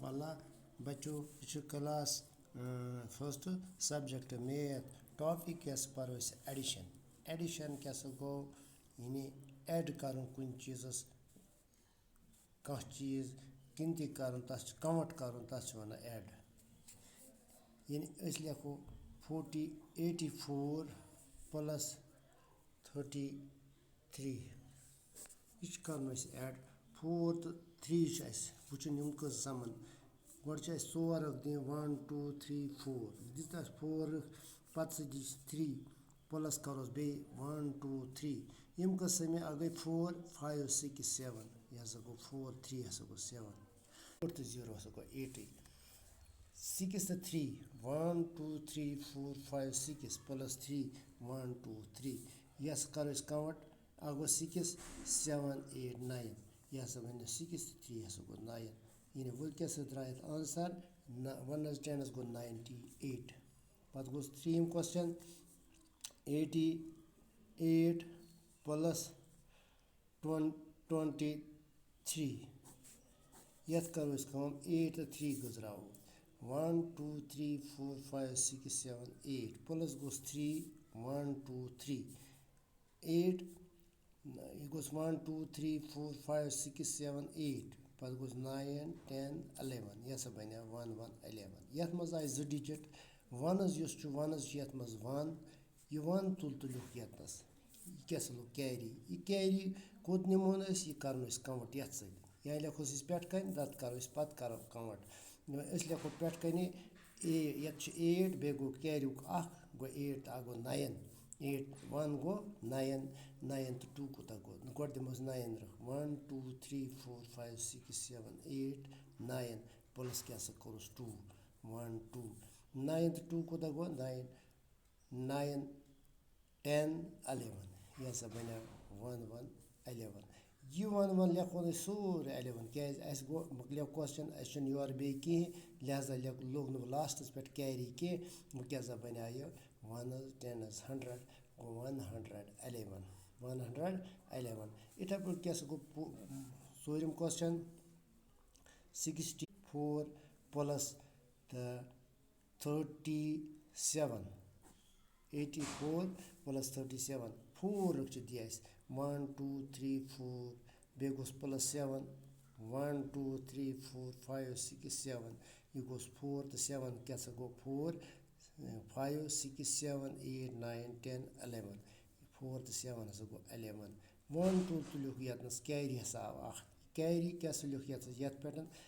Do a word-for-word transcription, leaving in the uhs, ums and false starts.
اللہ بچو، یہِ چھُ class first، subject math، topic کیٛاہ سا پَرو أسۍ؟ Addition. Addition کیٛاہ سا گوٚو؟ یعنی add کَرُن کُنہِ چیٖزَس، کانٛہہ چیٖز کُنہِ تہِ کَرُن، تَتھ چھُ count کَرُن، تَتھ چھِ وَنان add. یعنی أسۍ لیکھو forty، eighty four plus thirty three. یہِ چھُ کَرُن اَسہِ add. Four تہٕ three چھُ اَسہِ وٕچھُن، یِم کٔژ سَمَن. گۄڈٕ چھِ اَسہِ ژور اَکھ دِنۍ، one two three four، دِژ اَسہِ four اَکھ، پَتہٕ سۭتۍ دِژ three، plus کَروس بیٚیہِ one two three. یِم کٔژ سَمے؟ اَکھ گٔے four، five، six، seven، یہِ ہسا گوٚو four، three ہسا گوٚو seven، four تہٕ zero ہسا گوٚو eight. Six تہٕ three، one two three four five six plus three، one two three. یہِ ہسا کَرو أسۍ count. اَکھ گوٚو six، seven، eight، nine. یہِ ہسا بَنہِ six تہٕ three ہسا گوٚو nine. یعنی وۄنۍ کیٛاہ سا درٛاو یَتھ answer؟ نہ، one ہَس ten ہَس گوٚو ninety eight. پَتہٕ گوٚو ترٛیٚیِم question، eighty eight plus twenty three. یَتھ کَرو أسۍ کٲم، eight تہٕ three گٔژھراوو. One two three four five six seven eight plus گوٚژھ three، one two three، eight. یہِ گوٚژھ one two three four five six seven eight، پَتہٕ گوٚژھ nine ten eleven. یہِ ہسا بَنیو one one eleven. یَتھ منٛز آیہِ زٕ digit. Oneس یُس چھُ، oneس چھُ یَتھ منٛز one. یہِ one تُل تہٕ لیوٚکھ یَتنَس. یہِ کیٛاہ سا لوٚگ؟ Carry. یہِ carry کوٚت نِمون أسۍ؟ یہِ کَرون أسۍ count یَتھ سۭتۍ. یا لیکھوس أسۍ پٮ۪ٹھ کَنہِ، تَتھ کَرو أسۍ پَتہٕ کَرو count. أسۍ لیکھو پٮ۪ٹھ کَنہِ اے، یَتھ چھُ eight، بیٚیہِ گوٚو carryُک اَکھ، گوٚو eight تہٕ اَکھ گوٚو nine. Eight، one گوٚو nine، nine تہٕ two کوٗتاہ گوٚو؟ گۄڈٕ دِمو أسۍ nine رَکھ. One two three four five six seven eight nine، plus کیٛاہ سا کوٚرُس؟ Two. One two. Nine تہٕ two کوٗتاہ گوٚو؟ Nine. Nine، ten، eleven. یہِ ہسا بَنیو one one eleven. یہِ one one لیکھو نہٕ أسۍ سورُے eleven، کیٛازِ اَسہِ گوٚو، مۄکلیو question، اَسہِ چھُنہٕ یورٕ بیٚیہِ کِہیٖنۍ، لہذا لیکھ-، لوٚگ نہٕ بہٕ lastس پٮ۪ٹھ carry کینٛہہ. وۄنۍ کیٛاہ سا بَنیو یہِ؟ Oneس، tenس، hundred، گوٚو one hundred eleven. One hundred eleven. یِتھَے پٲٹھۍ کیٛاہ سا گوٚو پو-، ژوٗرِم question، sixty four plus تہٕ thirty seven. Eighty four plus thirty seven. Four رُکھ چھِ دِ اَسہِ. One two three four، بیٚیہِ گوٚژھ plus seven. One two three four five six seven. یہِ گوٚژھ four تہٕ seven کیٛاہ سا گوٚو؟ Four، five، six، seven، eight، nine، ten، eleven. Four تہٕ seven ہسا گوٚو eleven. One تُل تہٕ لیوٚکھ یَتنَس، carry ہسا آو اَکھ. Carry کیٛاہ سا لیوٚکھ یَتھ، یَتھ پٮ۪ٹھ؟